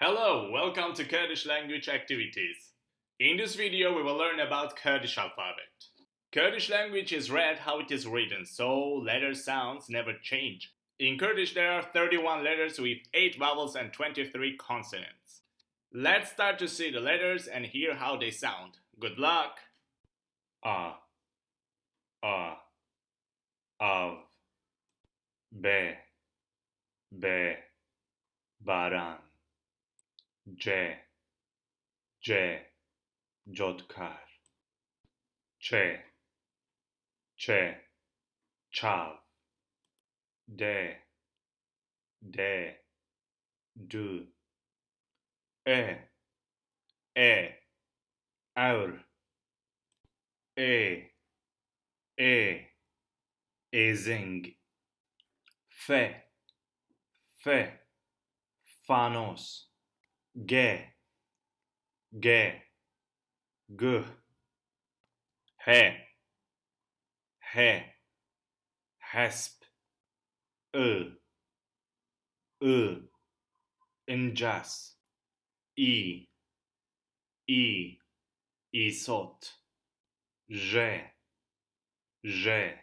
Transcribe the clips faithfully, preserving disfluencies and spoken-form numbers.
Hello, welcome to Kurdish language activities. In this video, we will learn about Kurdish alphabet. Kurdish language is read how it is written, so letter sounds never change. In Kurdish, there are thirty-one letters with eight vowels and twenty-three consonants. Let's start to see the letters and hear how they sound. Good luck! A, a, av, be, be, baran, ce, ce, cotkar, çe, çe, çav, de, de, du, e, e, ewr, ê, ê, êzing, fe, fe, fanos, ge, ge, guh, he, he, hesp, ı, ı, incas, î, î, îsot, je, je,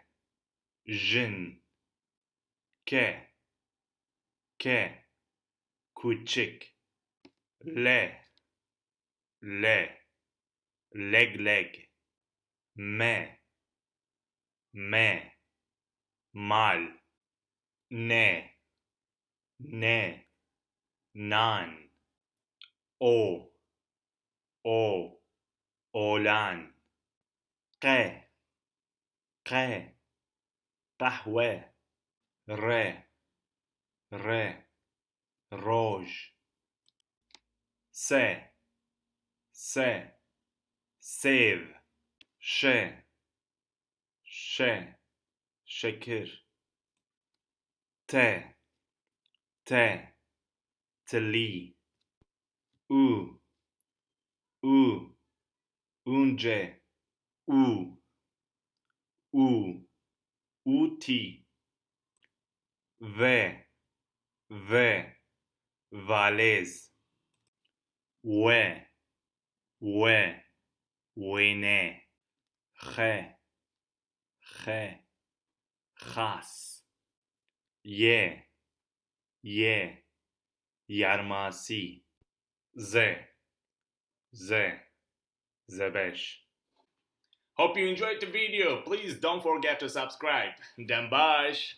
jin, ke, ke, kûçik, le, le, legleg, me, me, mal, ne, ne, nan, o, o, olan, qe, qe, qehwe, re, re, roj, se, se, sêv, şe, şe, şekir, te, te, tilî, û, û, ûnce, û, û, ûtî, ve, ve, valêz, we, we, wêne, xe, xe, xas, ye, ye, yarmasî, ze, ze, zebeş. Hope you enjoyed the video. Please don't forget to subscribe. Dem baş.